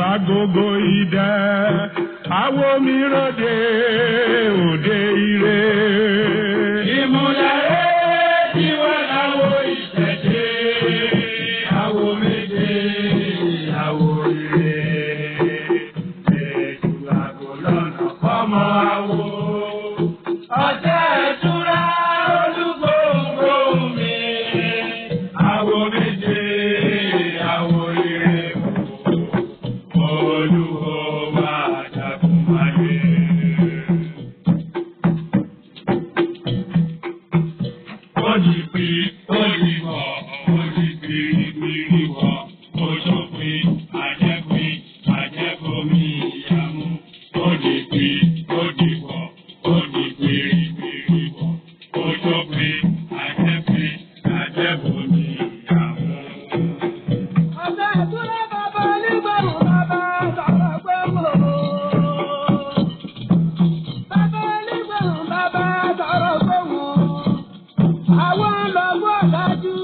Agogo idẹ, àwo mi ròde òde ire. Ìmùlẹ̀ tí wọ́n láwo ìṣẹ̀ṣe, àwo méje, àwo ire. Ètò àgò lọ́nà fọ́mọ àwo. Ọ̀sẹ̀ ìtura olúgbòǹgbò mi, àwo méje, àwo ire. Olúwo máa jagun máyé. Ó di pé ó di wọ̀, ó di pírípírí wọ̀, ó sópin, àjẹpín, àjẹbomi ìyàmú. Ó di pé ó di wọ̀, ó di pírípírí wọ̀, ó sópin, àjẹpín, àjẹbomi ìyàmú. Ọ̀sẹ̀ ìtura bàbá onígbàrún bàbá sọ̀rọ̀ pé mò. Bàbá onígbàrún bàbá sọ̀rọ̀ pé mò. Àwọn lọ́gbọ́ ọ̀dájú.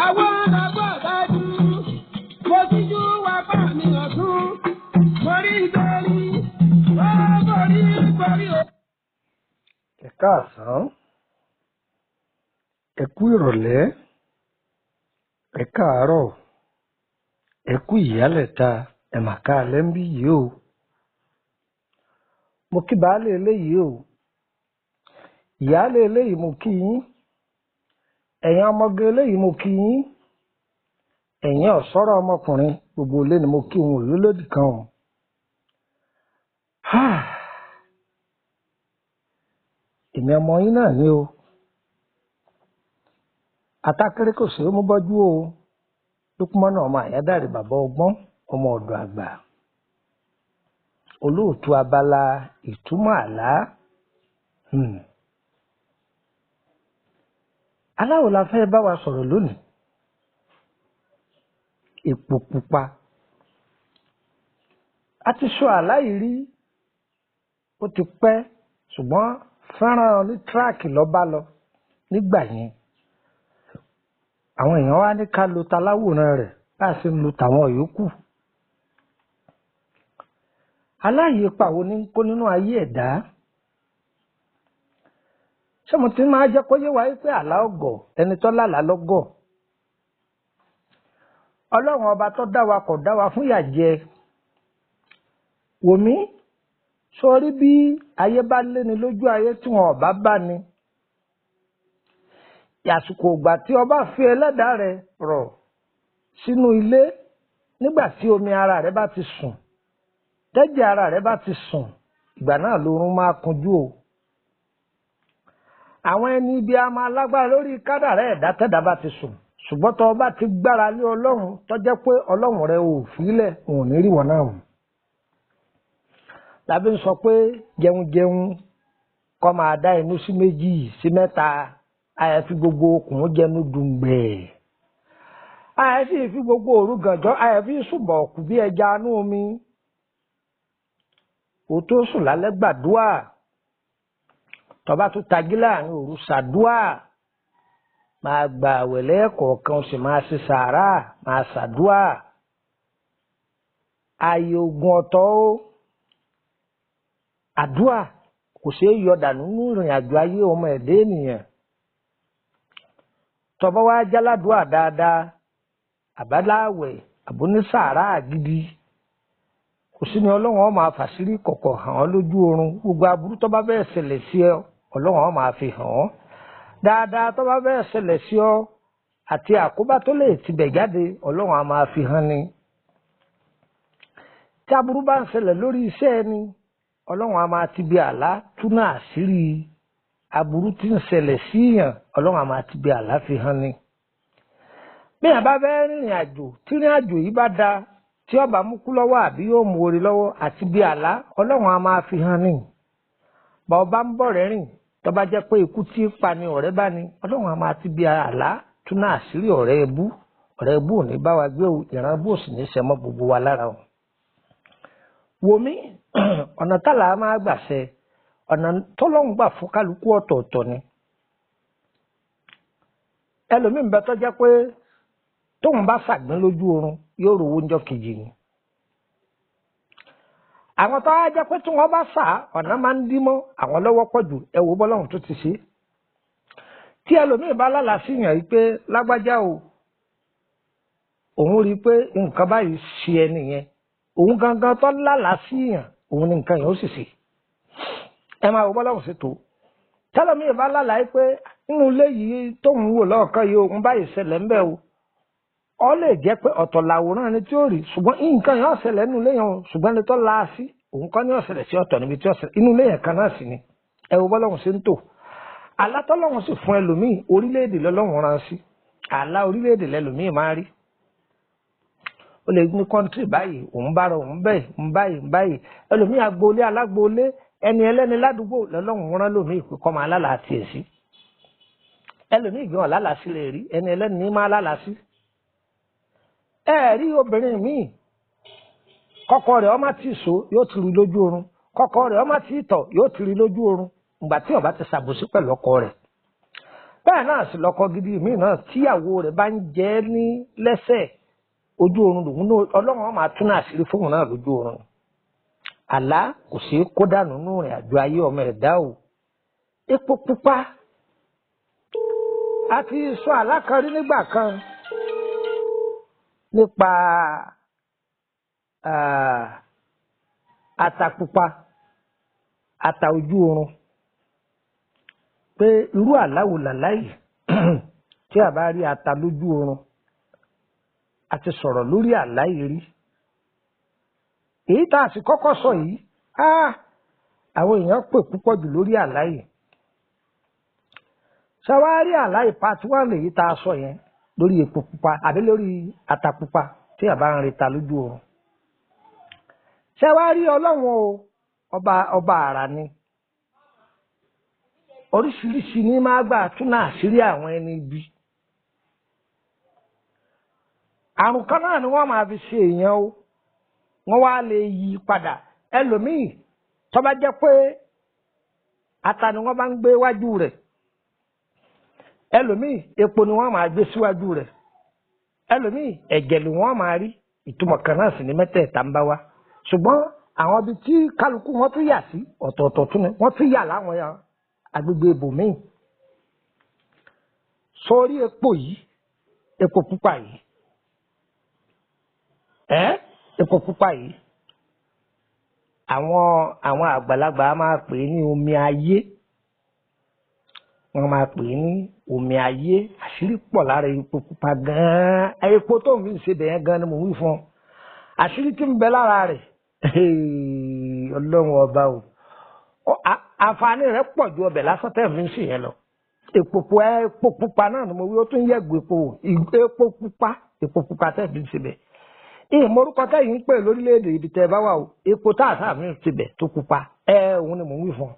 Àwọn lọ́gbọ́ ọ̀dájú. Mo síjú wá bá mi ọ̀tún. Mo rí ìgbẹ́rí. Ó borí borí o. Ẹ káàsán, ẹ kú ìrọ̀lẹ́, ẹ káàárọ̀, ẹ kú ìyálẹ̀ta, ẹ mà káalẹ́ ń bí yìí o. Mo kí baálé eléyìí o, ìyáálé eléyìí mo kí yín, ẹ̀yin ọmọge eléyìí mo kí yín, ẹ̀yin ọ̀sọ́rọ̀ ọmọkùnrin gbogbo ilé ni mo kí òun òyò lódì kan o. Èmi ọmọ yín náà ni o. Atákéré kò ṣeé mú bọ́jú o. Lúkúmọ́nà ọmọ Àyádáre bàbá ọgbọ́n ọmọ ọ̀dọ̀ àgbà. Olóòtú abala ìtumọ̀ àlá. Aláwo la fẹ́ bá wa sọ̀rọ̀ lónìí. Epo pupa. A ti sọ àlá yìí rí, ó ti pẹ́, ṣùgbọ́n fẹ́ràn ní tíráàkì lọ bá lọ nígbà yẹn. Àwọn èèyàn wá ní ká lo taláwòrán rẹ̀ bá a ṣe ń lo tàwọn yòókù. Aláyè ipa wo ní ń kó nínú ayé ẹ̀dá? Ṣé mo ti máa jẹ́ kó yé wa pé àlá ọ̀gọ̀ ẹni tó lálàá lọ́gọ̀? Ọlọ́run ọba tó dá wa kò dá wa fún ìyà jẹ. Wòmí, sórí bí ayé bá léni lójú ayé tí wọn ò bá bá ni. Àsìkò ìgbà tí ọba fi ẹlẹ́dàá rẹ̀ rọ̀ sínú ilé nígbà tí omi ara rẹ̀ bá ti sùn, tẹ́jẹ̀ ara rẹ̀ bá ti sùn, ìgbà náà lorún máa kunjú o. Àwọn ẹni ibi a máa lágbára lórí kádàrá ẹ̀dá tẹ́dá bá ti sùn, ṣùgbọ́n tó o bá ti gbára lé Ọlọ́run tó jẹ́ pé Ọlọ́run rẹ ò fílẹ̀, òun ò ní rí wọn náà mú. Làbí ń sọ pé jẹun jẹun kọ́ máa dá inú sí méjì sí mẹ́ta, àyàfi gbogbo okùn jẹnu dùngbẹ̀. Àyàfi fi gbogbo òru gànjọ́, àyàfi sùnbọ̀ ọ̀kù bí ẹja inú omi. Kò tó sùn lálẹ́ gbàdúà. Tọba tó tají láàrin òru ṣàdúà. Máa gba àwẹ̀ lẹ́ẹ̀kọ̀ọ̀kan, sì máa ṣe sàárà, máa ṣàdúà. Ààyè ògùn ọ̀tọ̀ o. Àdúà kò ṣeé yọ dànù nínú ìrìn àjò ayé ọmọ ẹ̀dá ènìyàn. Tọba wá jáládùá dáadáa, àbáláwẹ̀, àbónísàárà gidi, kò sí ni Ọlọ́run ó máa fàṣírí kọ̀kọ̀ hàn ọ́ lójú oorun. Gbogbo aburú tó bá bẹ́ẹ̀ ṣẹlẹ̀ sí ọ, Ọlọ́run ó máa fi hàn ọ́. Dáadáa tó bá bẹ́ẹ̀ ṣẹlẹ̀ sí ọ àti àkóbá tó lè tibẹ̀ jáde, Ọlọ́run á máa fi hàn ni. Tí aburú bá ń ṣẹlẹ̀ lórí iṣẹ́ ẹni, Ọlọ́run á máa ti bi àlá túnà àṣírí aburú tí ń ṣẹlẹ̀ síyàn, Ọlọ́run á máa ti bi àlá fi hàn ni. Bí èèyàn bá fẹ́ rìnrìn àjò, tí rìn àjò yìí bá da, tí ó bá mú kú lọ́wọ́ àbí yóò mú orí lọ́wọ́ àti bí àlá, Ọlọ́run á máa fi hàn ni. Bá ọba ń bọ̀ rẹ́ rìn, tó bá jẹ́ pé ikú tí ń pa ni ọ̀rẹ́ bá ní, Ọlọ́run á máa ti bí àlá túnà àṣírí ọ̀rẹ́ ẹbú. Ọ̀rẹ́ ẹbú ò ní bá wa gbé o, ìran ẹbú ò sì ní ṣe mọ́ gbogbo wa lára o. Wòmí, ọ̀nà tálà á máa gbà ṣe, ọ̀nà tọ́lọ́run gbà fún kálukú ọ̀tọ̀ọ̀tọ̀ ni. Ẹlòmíì ń bẹ tó jẹ́ pé tóun bá ṣàgbín lójú oorun yóò rówó ńjọ́ kejì ni. Àwọn tó wá jẹ́ pé tí wọ́n bá sà ọ̀nà máa ń dí mọ́ àwọn lọ́wọ́ pọ̀ jù. Ẹ wò bọ́lọ́run tó ti ṣe. Tí ẹlòmíì bá lálàá sí yàn yìí pé lágbájá o, òun rí i pé nǹkan báyìí ṣe ẹni yẹn, òun gangan tó lálàá sí yàn, òun ni nǹkan yẹn ó sì ṣe. Ẹ máa wò bọ́lọ́run ṣe tó. Tẹlòmíì bá lálàá yìí pé nínú ilé yìí tóun wò lọ́ọ̀kan yìí, òun báyìí ṣẹlẹ̀ ńbẹ̀ o, ọ lè jẹ́ pé ọ̀tọ̀ làwòrán ẹni tí ó rí, ṣùgbọ́n nǹkan yẹn ó ṣẹlẹ̀ nínú ilé yẹn o, ṣùgbọ́n ẹni tó la sí òun kọ́ ní ó ṣẹlẹ̀ sí, ọ̀tọ̀ níbi tí ó ṣẹlẹ̀ inú ilé yẹn kan náà sì ni. Ẹ wo bọ́lọ́run ṣe ń tò. Àlá tọ́lọ́run sì fún ẹlòmíì, orílẹ̀-èdè lọ́lọ́run rán sí. Àlá orílẹ̀-èdè lẹ́lòmíì máa rí. Ó lè ní kọ́ńtírì báyìí òun bára òun bẹ́ẹ̀ ń báyìí ń báyìí. Ẹlòmíì agboolé alágboolé, ẹni ẹlẹ́ni ládùúgbò lọ́lọ́run rán lòmíì pé kọ́ máa lálàá tiẹ̀ sí. Ẹlòmíì gan lálàá sí lè rí, ẹni ẹlẹ́ni ní máa lálàá sí. Ẹ rí obìnrin míì, kọ́kọ́ rẹ̀ ó má ti so yóò ti rí lójú oorun, kọ́kọ́ rẹ̀ ó má ti tọ̀ yóò ti rí lójú oorun, ìgbà tí ó bá ti ṣàbòsí pẹ̀lú ọkọ rẹ̀. Bẹ́ẹ̀ náà sì lọ́kọ gidi míì náà, tíyàwó rẹ̀ bá ń jẹ ní lẹ́sẹ̀ ojú oorun lòun náà, Ọlọ́run á máa tún àṣírí fóun náà lójú oorun. Àlá kò sí kó dànù nínú ìrìn àjò ayé ọmọ ẹ̀dá o. Epo pupa, a ti sọ àlá kan rí nígbà kan nípa ata pupa, ata ojú oorun, pé irú àlá wo làlá yìí tí a bá rí ata lójú oorun. A ti sọ̀rọ̀ lórí àlá yìí rí. Èyí tá a sì kọ́kọ́ sọ yìí, àwọn èèyàn pè púpọ̀ jù lórí àlá yìí. Ṣàwárí àlá yìí part 1 lèyí tá a sọ yẹn lórí epo pupa àbí lórí ata pupa tí a bá ń rita lójú oorun. Ṣàwárí Ọlọ́run o, ọba àrà ni. Oríṣiríṣi ní máa gbà tún àṣírí àwọn ẹni ibi. Àrùn kan náà ni wọ́n máa fi ṣe èèyàn o, wọ́n wá lè yí padà. Ẹlòmíì tó bá jẹ́ pé ata ni wọ́n bá ń gbé wájú rẹ̀, ẹlòmíì epo ni wọ́n máa gbé síwájú rẹ̀, ẹlòmíì ẹ̀jẹ̀ ni wọ́n máa rí. Ìtumọ̀ kan náà sì ní mẹ́tẹ̀ẹ̀ta ń bá wa, ṣùgbọ́n àwọn ibi tí kálukú wọn tún yà sí ọ̀tọ̀ọ̀tọ̀ tún ni wọ́n tún yà láwọn agbègbè ibòmíì. Sórí epo yìí, epo pupa yìí, epo pupa yìí, àwọn àgbàlagbà máa pè é ní omi ayé. Wọ́n máa pè é ní omi ayé. Àṣírí pọ̀ lára epo pupa gan-an. Epo tó ń fi ṣe bẹ̀yẹn gan-an ni mò ń wí fún ọ. Àṣírí tí ń bẹ lára rẹ̀, Ọlọ́run ọba o, àǹfààní rẹ̀ pọ̀ ju ọbẹ̀ lásán tẹ́ fi ń ṣe yẹn lọ. Epo pupa náà ni mo wí, ó tún yẹ̀gùn epo pupa, epo pupa tẹ́ fi ń ṣe bẹ̀. Ìmọ̀ orúkọ tẹ́yìn ń pè lórílẹ̀‐èdè ibi tẹ́ ẹ bá wà o, epo tá a sáà fi ń ṣe bẹ̀ tó pupa, òun ni mò ń wí fún ọ.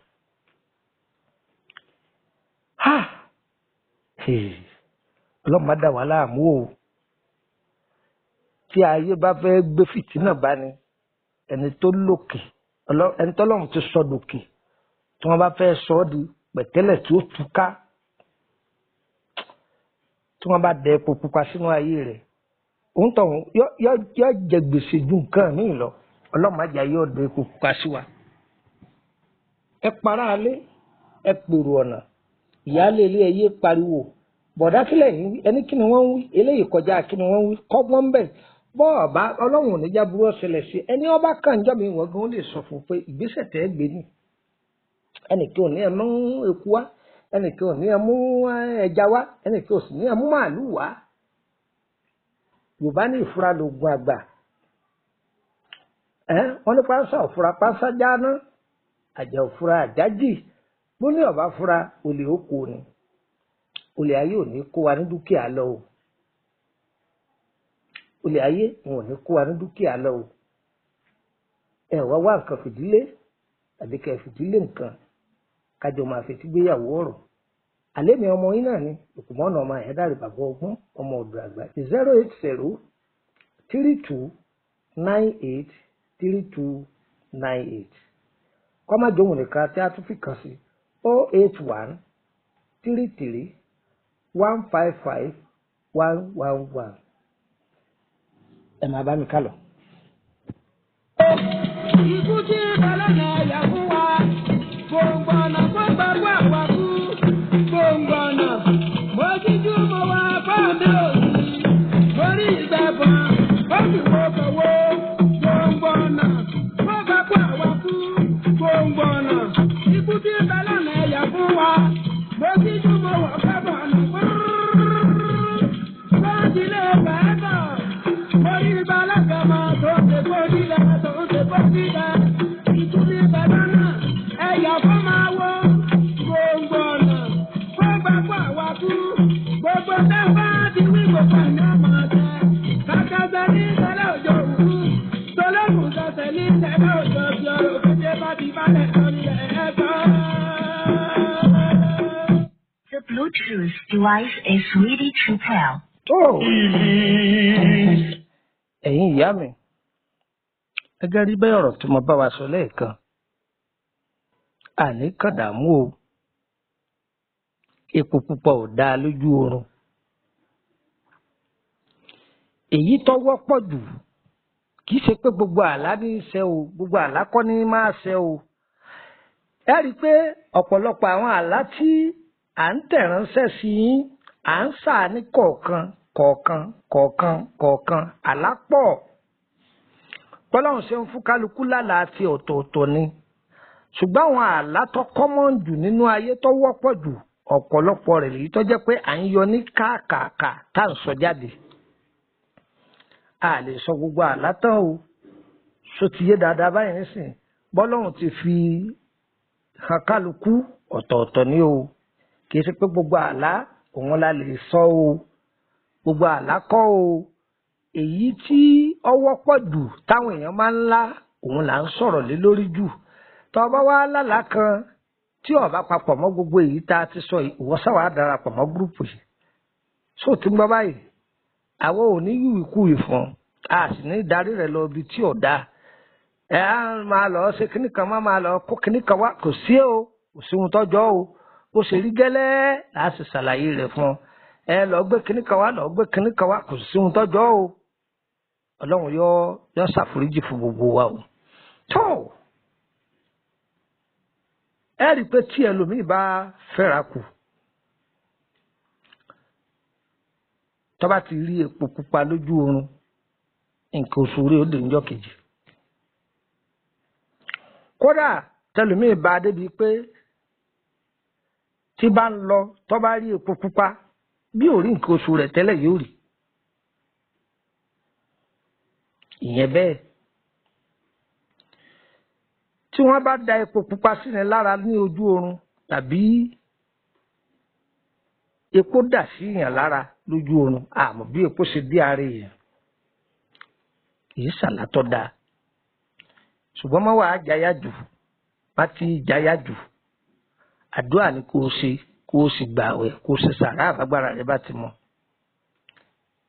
Ọlọ́run má dà wá láàmú o. Tí ayé bá fẹ́ gbé fìtínà bá ní, ẹni tó lòkè, ẹni tọ́lọ́run ti sọ dòkè, tí wọ́n bá fẹ́ sọ ọ́ di pẹ̀tẹ́lẹ̀ tí ó túká, tí wọ́n bá dẹ epo pupa sínú ayé rẹ̀, òun tọ̀hún yọ jẹ gbèsè ju nǹkan míì lọ. Ọlọ́run má jẹ́ ayé ọ̀dọ̀ epo pupa sí wa. Ẹ para alé, ẹ pèrò ọ̀nà, ìyáálé ilé ẹ yé pariwo, bọ̀dá kílẹ̀ yìí, ẹni kí ni wọ́n ń wí, eléyìí kọjá kí ni wọ́n ń wí, kọ́gbọ́n ń bẹ̀. Bọ́ọ̀bá Ọlọ́run ò ní já burú ọ̀sẹ̀lẹ̀ sí ẹni ọba kan jọ́ mi, wọ́n gan lè sọ fún un pé ìgbésẹ̀ tẹ́ ẹ gbé ni. Ẹnìkan ò ní ẹ mú eku wá, ẹnìkan ò ní ẹ mú ẹja wá, ẹnìkan ò sì ní ẹ mú màálù wá. Yorùbá ní ìfura lògùn àgbà. Wọ́n ní pánsá òfura pánsá jáná, àjà òfura àjájì. Bó ní ọba fura, olè ó kó ni. Olè ayé ò ní kó wa ní dúkìá lọ o. Olè ayé wọn ò ní kó wa ní dúkìá lọ o. Ẹ wá wá nǹkan fìdílé tàbí kẹ́ fìdílé nǹkan, kájọ máa fetí gbéyàwó ọ̀rọ̀. Àlẹ́ mi ọmọ yín náà ni Òkùmọ́nà ọmọ Àyádáre bàbá ọgbọ́n ọmọ ọ̀dọ̀ àgbà. 080 32 98 32 98. Kọ́májòhùn nìkan tí a tún fi kàn sí 081 33 155 111. Ẹ máa bá mi kálọ. Ikú tí ń bẹ lọ́nà ẹ̀yà fún wa. Gbòǹgbò ọ̀nà kó gbàgbọ́ àwa kú. Gbòǹgbò ọ̀nà mo jíjú mo wá fáàmì òsì. Orí ìgbàgbọ́ ó sì wo kọ̀wé. Gbòǹgbò ọ̀nà kó gbàgbọ́ àwa kú. Gbòǹgbò ọ̀nà ikú tí ń bẹ lọ́nà ẹ̀yà fún wa. Mo jíjú mo wà fáàmì ọ̀nà Wọ́n bàbá orí balagama tó ṣe kó dídá tó ṣe kó dídá. Ìtúlí bàbá náà ẹ̀yà fún máa wọ gbòǹgbò ọ̀nà kó gbàgbọ́ àwa kú. Gbogbo tẹ́fà ti wí gbogbo àná máa tẹ. Kàkàtà ní sẹ́lẹ̀ òjò òkú. Tolókùn sọ̀tẹ̀ ní sẹ́lẹ̀ òjò bí ọ̀rọ̀ kété bá ti balẹ̀ lórí ẹ̀ẹ́dọ́. The Bluetooth device is ready to pair. Tó ẹ̀yin ìyá mi, gẹ́gẹ́ rí bẹ́ẹ̀ ọ̀rọ̀ tí mo bá wa sọ lẹ́ẹ̀kan, àní kàn dààmú o. Epo pupa ò dáa lójú oorun. Èyí tó wọ́pọ̀ jù kì í ṣe pé gbogbo àlá ní í ṣẹ o, gbogbo àlá kọ́ ní máa ṣẹ o. Ẹ rí i pé ọ̀pọ̀lọpọ̀ àwọn àlá tí à ń tẹ̀ ránṣẹ́ sí yín, à ń sà ní kọ̀ọ̀kan kọ̀ọ̀kan kọ̀ọ̀kan kọ̀ọ̀kan àlá pọ̀. Bọ́lọ́run ṣe ń fún kálukú lálàá ti ọ̀tọ̀ọ̀tọ̀ ni. Ṣùgbọ́n àwọn àlá tó kọ́mọ̀n jù nínú ayé tó wọ́pọ̀ jù ọ̀pọ̀lọpọ̀ rẹ̀ lèyí tó jẹ́ pé à ń yọ ní káàkàkà tá à ń sọ jáde. A lè sọ gbogbo àlá tán o. Ṣó ti yé dáadáa báyìí nísìnyí? Bọ́lọ́run ti fi hàn kálukú ọ̀tọ̀ọ̀tọ̀ ni o. Kì í ṣe pé gbogbo àlá òun la lè sọ o. Gbogbo àlá kọ́ o. Èyí tí ó wọ́pọ̀ jù táwọn èèyàn máa ń lá òun là ń sọ̀rọ̀ lé lórí jù. Tó o bá wá lálàá kan tí ó bá papọ̀ mọ́ gbogbo èyí tá a ti sọ yìí, ìwọ ṣáà wá darapọ̀ mọ́ gúrúùpù yìí. Ṣó o ti ń gbọ́ báyìí? Àwọn ò ní yíwìkúwì fún ọ. A sì ní darí rẹ̀ lọ ibi tí ò dáa. Ẹ á máa lọ ṣe kíní kan, má máa lọ kó kíní kan wá. Kò sí o, kò sí ohun tọ́jọ́ o. Bó ṣe rí gẹ́lẹ́ là á sì ṣàlàyé rẹ̀ fún ọ. Ẹ lọ gbé kíní kan wá, lọ gbé kíní kan wá, kò sí ohun tọ́jọ́ o. Ọlọ́run yóò ṣàforíjì fún gbogbo wa o. Tó ẹ rí i pé tí ẹlòmíì bá fẹ́ra kù, tó bá ti rí epo pupa lójú oorun, nǹkan oṣù rẹ̀ ó dé níjọ́ kejì. Kódà tẹlòmíì bá a débi pé tí bá ń lọ tó bá rí epo pupa, bí ò rí nǹkan oṣù rẹ̀ tẹ́lẹ̀ yóò rí. Ìyẹn bẹ́ẹ̀. Tí wọ́n bá da epo pupa síni lára ní ojú oorun tàbí epo dà sí èèyàn lára lójú oorun, àmọ́ bí epo ṣe dé ara èèyàn kì í ṣàlátọ́ da. Ṣùgbọ́n má wàá jáyà jù, má ti jáyà jù. Àdúrà ni kó o ṣe, kó o sì gbààwẹ̀, kó o ṣe sàrà àbágbára rẹ bá ti mọ̀.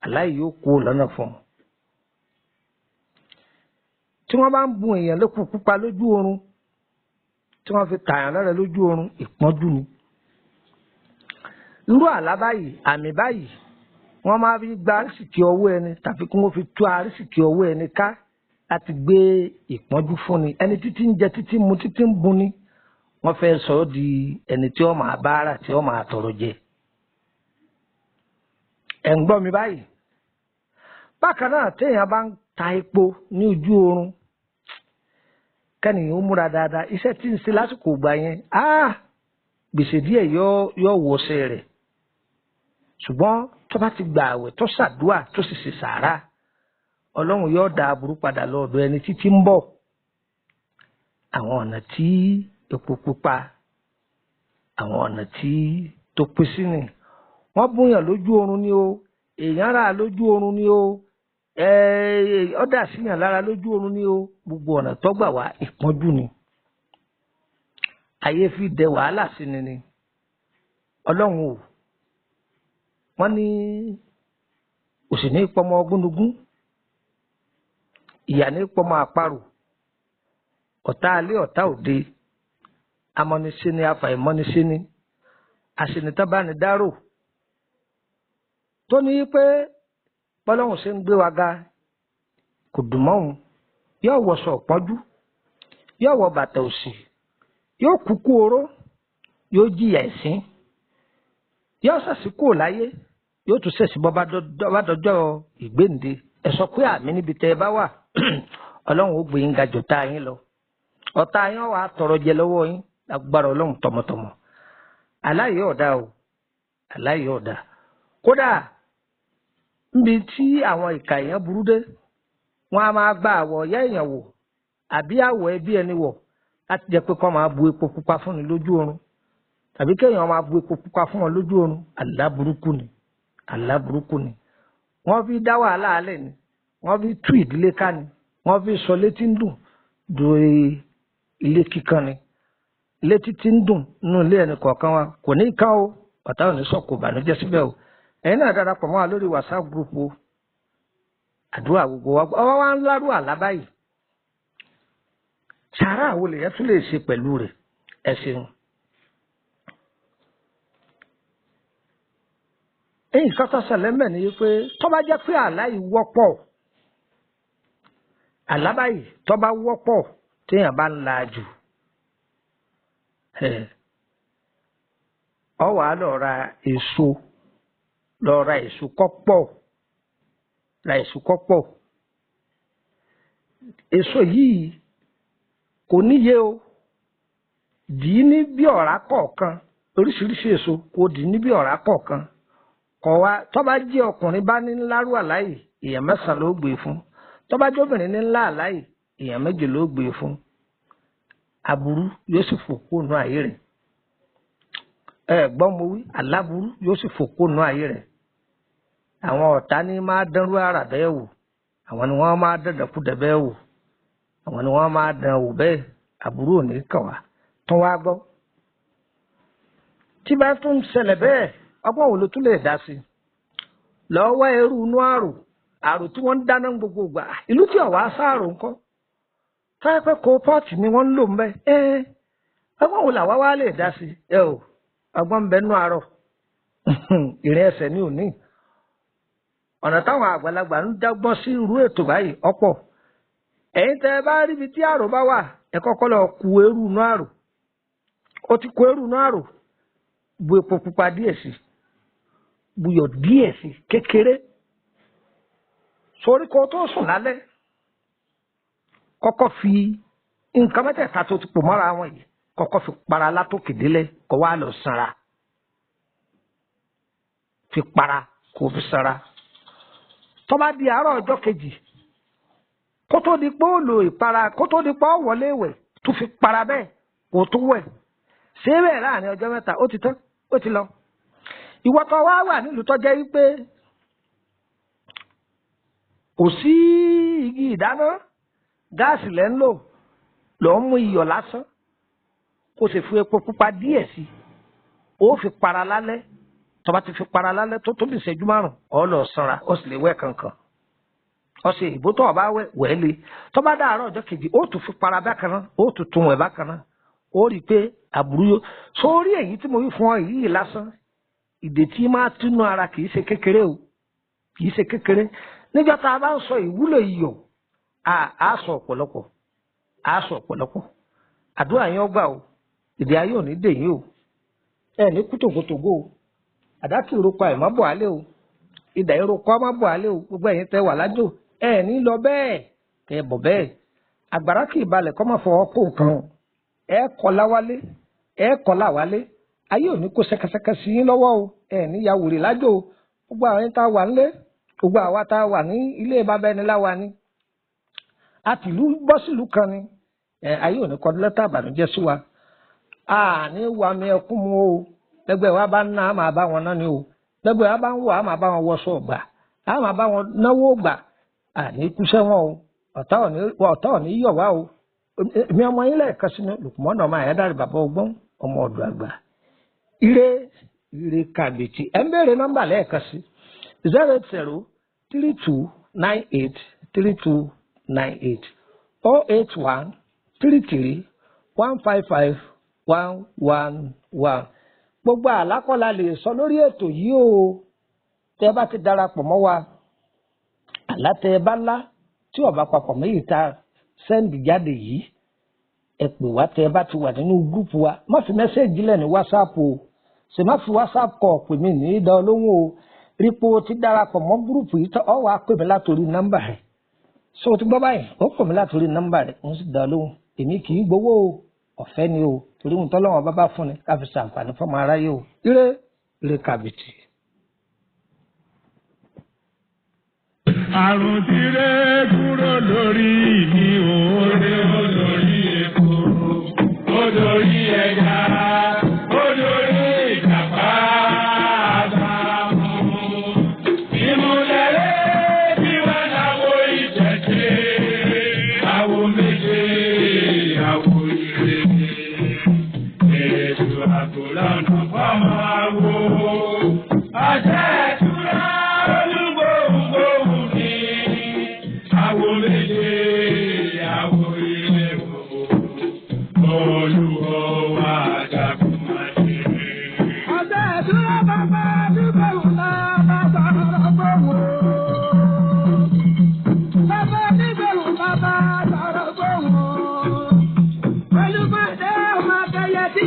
Aláì yóò kó o lọ́nà fún ọ. Tí wọ́n bá ń bun èèyàn lépo pupa lójú oorun, tí wọ́n fi tààyàn lọ́rẹ lójú oorun, ìpọ́njú ni. Irú àlá báyìí, àmì báyìí, wọ́n máa fi gba àrísìkí ọwọ́ ẹni tàbí kí wọ́n fi tú àrísìkí ọwọ́ ẹni ká láti gbé ìpọ́njú fún ni. Ẹni títí ń jẹ, títí ń mu, títí ń bun ni, wọ́n fẹ́ sọ ọ́ di ẹni tí ó máa bá ara tí ó máa tọrọ jẹ. Ẹ̀ ń gbọ́ mi báyìí? Bákan náà, téèyàn bá ń ta epo ní ojú oorun, kẹ́nìyàn ó múra dáadáa. Iṣẹ́ tí ń ṣe lásìkò ìgbà yẹn, gbèsè díẹ̀ yóò wọṣẹ́ rẹ̀. Ṣùgbọ́n tó bá ti gbà àwẹ̀, tó ṣàdúà, tó sì ṣe sàárà, Ọlọ́run yóò dá aburú padà lọ ọ̀dọ̀ ẹni títí ń bọ̀. Àwọn ọ̀nà tí epo pupa, àwọn ọ̀nà tí tó pín sí ni. Wọ́n búyàn lójú oorun ni o, èèyàn rà lójú oorun ni o, ọ̀dà síyàn lára lójú oorun ni o. Gbogbo ọ̀nà tó gbà wá ìpọ́njú ni. Ayé fi dẹ wàhálà sí ni ni. Ọlọ́run o, wọ́n ní òsì ní pọmọ gúnugún, ìyà ní pọmọ àparò, ọ̀tá alẹ́ ọ̀tá òde, amọ́nisẹ́ni afàìmọ́nisẹ́ni, àṣenitánbánidárò, tó ní pé bọ́lọ́hún ṣe ń gbé wa ga kò dùn mọ́ òun, yóò wọṣọ ọ̀pọ́njú. Yóò wọ bàtà òsì, yóò kúkú oró, yóò jìyà ẹ̀sín, yóò ṣẹ̀sí kúrò láyé, yóò tún ṣẹ̀sí bọ́ bá dọjọ́ ìgbéǹde. Ẹ sọ pé àmì níbi tẹ́ ẹ bá wà. Ọlọ́run ó gbé yín ga jù tá yín lọ. Ọ̀tá yín wà á tọrọ jẹ lọ́wọ́ yín lágbára Ọlọ́run tọmọtọmọ. Aláyé ọ̀dà o, aláyé ọ̀dà. Kódà níbi tí àwọn ìka èèyàn burú dé, wọn a máa gba àwọ̀ ọ̀yá èèyàn wò àbí àwọ̀ ẹbí ẹni wọ̀ láti jẹ́ pé kọ́ máa bu epo pupa fúnni lójú oorun, tàbí kéèyàn máa bu epo pupa fún wọn lójú oorun. Àlá burúkú ni, àlá burúkú ni. Wọ́n fi dá wàhálà alẹ́ ni, wọ́n fi tú ìdílé ká ni, wọ́n fi sọ létí ń dùn dòwe ilé kíkan ni. Ilé títí ń dùn nínú ilé ẹnì kọ̀ọ̀kan wa kò ní ká o, ọ̀tá ò ní sọ̀kò ìbànújẹ́ síbẹ̀ o. Ẹ̀yin náà darapọ̀ mọ́ wa lórí WhatsApp group o. Àdúrà gbogbo wa ọwọ́ wa ń lárú àlá báyìí. Sàárà wo lèyẹn tún lè ṣe pẹ̀lú rẹ̀? Ẹ ṣeun. Nǹkan tó ṣẹlẹ̀ mẹ́ ni pé tó bá jẹ́ pé àlá yìí wọ́pọ̀, àlá báyìí tó bá wọ́pọ̀ téèyàn bá ń la jù, ọ wàá lọ ra èso, lọ ra èso kọ́pọ̀, ra èso kọ́pọ̀. Èso yìí kò níye o, dì í ní bí ọ̀rá kọ̀ọ̀kan, oríṣiríṣi èso kò dì í ní bí ọ̀rá kọ̀ọ̀kan. Kọ̀ wá tó bá jẹ́ ọkùnrin bá ní ńlárú àláyè, èèyàn mẹ́sàn-án ló gbé fún. Tó bá jẹ́ obìnrin ní ńlá àláyè, èèyàn méje ló gbé fún. Aburú yóò sì fò kóònù ayé rẹ̀. Ẹ gbọ́ mo wí, aláburú yóò sì fò kóònù ayé rẹ̀. Àwọn ọ̀tá ní máa dánrú àrà bẹ́ẹ̀ wò, àwọn ni wọ́n máa dẹ̀dẹ̀kúdẹ̀ bẹ́ẹ̀ wò, àwọn ni wọ́n máa dán wò bẹ́ẹ̀. Aburú ò ní kàn wá. Tún wá gbọ́. Tí bá tún ṣẹlẹ̀ bẹ́ẹ̀, ọgbọ́n wo ló tún lè dá sí? Lọ́wọ́ ẹrú inú àrò, àrò tí wọ́n ń dáná gbogbo ìgbà, ìlú tí ọ̀wá sáàrò ńkọ́? Táyà pé kó pọ́ọ̀tì ni wọ́n ń lò ńbẹ́. Ọgbọ́n wo làwa wá lè dá sí? Ẹ o, ọgbọ́n ń bẹ nú àárọ̀. Ìrìn ẹsẹ̀ ni òní. Ọ̀nà táwọn àgbàlagbà ń dágbọ́n sí irú ètò báyìí ọ̀pọ̀. Ẹ̀yin tẹ́ ẹ bá ríbi tí àrò bá wà, ẹ kọ́kọ́ lọ ku eérú inú àrò. Ó ti ku eérú inú àrò, bu epo pupa díẹ̀ sí, buyọ̀ díẹ̀ sí kékeré. Sórí kó tó sùn lálẹ́, kọ́kọ́ fi nǹkan mẹ́tẹ̀ẹ̀ta tó ti pò mọ́ra wọn yìí, kọ́kọ́ fi para látòkè délẹ̀, kó wá lọ sanra. Fi para kó fi sanra. Tó bá di àárọ̀ ọjọ́ kejì, kó tó di pé ó lo ìpara, kó tó di pé ó wọlé ìwẹ̀, tó fi para bẹ́ẹ̀ kó tó wẹ̀. Ṣé bẹ́ẹ̀ láàrin ọjọ́ mẹ́ta, ó ti tán, ó ti lọ. Ìwọ tó wá wà nílùú tó jẹ́ wípé kò sí igi ìdáná, gáàsì lẹ́ ń lò, lọ́ ń mú iyọ̀ lásán, kó sì fi epo pupa díẹ̀ sí i, ó fi para lálẹ́. Tó bá ti fi para lálẹ́ tó tóbi ìṣẹ́jú márùn-ún, ó lọ sanra, ó sì lè wẹ̀ kankan. Ọṣẹ ìbò tó o bá wẹ̀ wẹ̀ lé. Tó bá dàárọ̀ ọjọ́ kejì, ó tún fi para bákan náà, ó tún tún wẹ̀ bákan náà. Ó rí i pé àbúrú yó. Sórí èyí tí mo wí fún ọ yìí lásán, ìdè tí máa túnú ara kì í ṣe kékeré o, kì í ṣe kékeré. Níjọ́ tá a bá ń sọ ìwúlò iyọ̀, a sọ ọ̀pọ̀lọpọ̀, a sọ ọ̀pọ̀lọpọ̀. Àdúrà yín ó gbà o, ìdè ayé ò ní dè yín o. Ẹ ní kú tògótògó o, àdá kì í roko àìmọ́ bọ̀ álé o, idà ìroko ọmọ bọ̀ álé o. Gbogbo ẹ̀yin tẹ́ wà lájò, ẹ ní lọ bẹ́ẹ̀, kẹ́ bọ̀ bẹ́ẹ̀. Àgbàrá kì í balẹ̀ kọ́ máa fọwọ́ kó nǹkan o. Ẹ kọ́ láwálé, ẹ kọ́ láwálé. Ayé ò ní kó ṣẹkẹṣẹkẹ sí yín lọ́wọ́ o. Ẹ ní ya wèrè lájò o. Gbogbo àwọn tá a wà nílé, gbogbo àwa tá a wà ní ilé bàbá ẹni láwa ni, a tìlú bọ́ sílùú kan ni. Ayé ò ní kọ lẹ́tà àbànújẹ́ sí wa. A ní wà mí ẹkún mu o. Lẹ́gbẹ̀ẹ́ wa bá ń ná, a máa bá wọn ná ni o. Lẹ́gbẹ̀ẹ́ wa bá ń wọ̀, a máa bá wọn wọṣọ ọ̀gbà, a máa bá wọn náwó ọ̀gbà. A ní kú sẹ́wọ̀n o. Ọ̀tá ò ní yọ̀ wá o. Èmi ọmọ yín lẹ́ẹ̀kan sínú Lùkùmọ́nà ọmọ Àyádáre bàbá ọgbọ́n ọmọ ọ̀dọ̀ àgbà. Ire ire kàbìtì. Ẹ ń béèrè nọ́mbà lẹ́ẹ̀kan sí 080 32 98 32 98 081 33 155 111. Gbogbo àlákọ́lá lè sọ lórí ètò yìí o. Tẹ́ bá ti darapọ̀ mọ́ wa, àlá tẹ́ bá lá tí ó bá papọ̀ méjì ta sẹ́ndì jáde yìí, Ẹ pè wá tẹ ẹ bá ti wà nínú gúrùpù wa. Má fi mẹ́sẹ̀gì lẹ̀ ní wásáàpù o, sì má fi wásáàpù kọ̀ pè mí ní ìdá olóhùn o. Rípo ti darapọ̀ mọ́ gúrùpù yìí tán, ọ wàá pè mí látòrí nọ́mbà rẹ̀. So ti gbọ́ báyìí, ó pè mí látòrí nọ́mbà rẹ̀, ó sì dá lóhùn. Èmi kì í gbowó o, ọ̀fẹ́ ni o, torí ohun tọ́lọ́wọ́n bá bá fún ni ká fi ṣàǹfààní fọ́mọ aráyé o. Ire ire kàbìtì. Àrùn tí ré kúrò lórí mi ò ré ó lórí epo, ó lórí ẹja, ó lórí ìjàpá àbámu. Ìmùlẹ̀rẹ́ bí wọ́n láwo ìṣẹ̀ṣe, àwo méje, àwo ire. Ètò àbò lọ́nà fọ́mọ àwo. Àṣẹ ìtura olúgbòhùngbòhùn ni. Àwo méje, àwo ire o. Olúwo wa jagun máa ṣe. Ọ̀sẹ̀ ìdúró bàbá dúpẹ́ òun bàbá sọ̀rọ̀ gbòòwò. Bàbá dúpẹ́ òun bàbá sọ̀rọ̀ gbòòwò. Olùkọ́ dé ọmọ akẹyẹ tí.